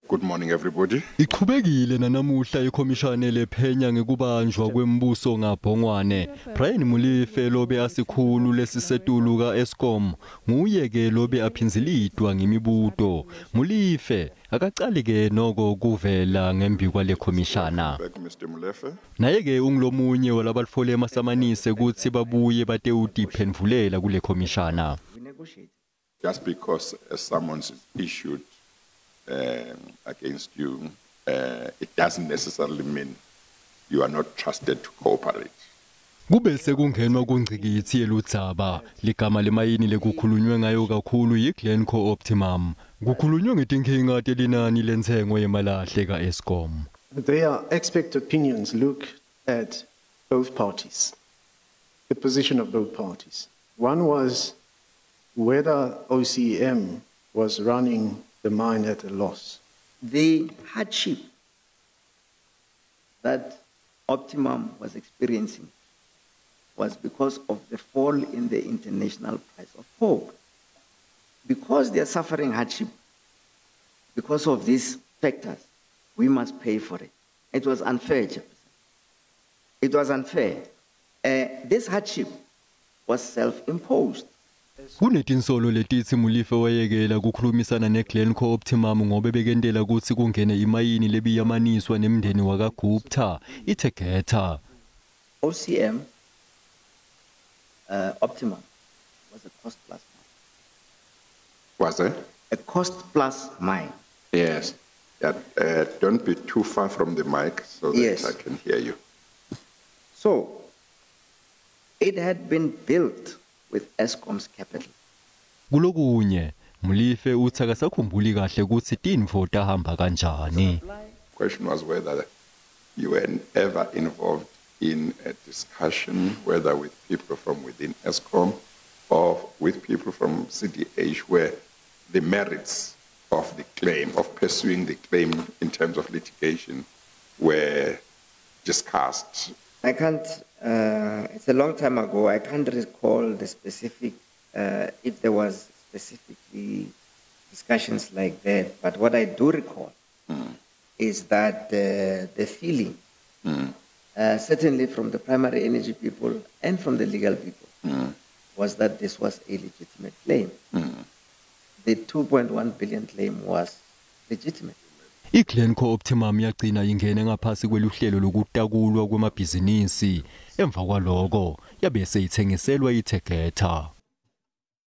Good morning, everybody. Iqhubekile nanamuhla ikhomishane lephenya ngekubanjwa kwembuso ngabhongwane. Brian Mulife lobe asikhulu lesisetulu kaEskom nguye ke lobe aphinzilidwa ngemibuto. Mulife akacali ke noko kuvela ngembi kwale khomishana. Naye ke ungilomunye walabalifole emasamanise ukuthi babuye bate utiphendvulela kule khomishana. Just because a summons is issued against you, it doesn't necessarily mean you are not trusted to cooperate. Kube sekungenwa kungcikithi eludzaba ligama lemayini lekukhulunywe ngayo kakhulu yiGlencore Optimum. Kukhulunywe ngetinkinga telinani lentsengo yemalahle kaEskom. Their expert opinions look at both parties, the position of both parties. One was whether OCM was running the mine at a loss. The hardship that Optimum was experiencing was because of the fall in the international price of coke. Because they are suffering hardship, because of these factors, we must pay for it. It was unfair, Chairperson. It was unfair. This hardship was self-imposed. Kunetinsolo letithi Mulife wayekela kukhulumisana neGlencore Optimum ngoba bekendela ukuthi kungene imayini lebiyamaniswa nemndeni wakaGupta iThegeta. OCM Optimum was a cost plus mine. Was it? A cost plus mine. Yes. Don't be too far from the mic so that Yes. I can hear you. So, it had been built with Eskom's capital. Kulokunye Mulife uthi akasakhumbuli kahle ukuthi tinfo tahamba kanjani. Question was whether you were ever involved in a discussion, whether with people from within Eskom or with people from CDH, where the merits of the claim, of pursuing the claim in terms of litigation, were discussed. I can't, it's a long time ago, I can't recall the specific, if there was specifically discussions like that, but what I do recall is that the feeling, certainly from the primary energy people and from the legal people, was that this was a legitimate claim. The 2.1 billion claim was legitimate. iGlencore Optimum yagcina ingene ngaphasi kweluhlelo lokutakulwa kwemabhizinisi emva kwaloko yabe seyithengiselwa iThegeta.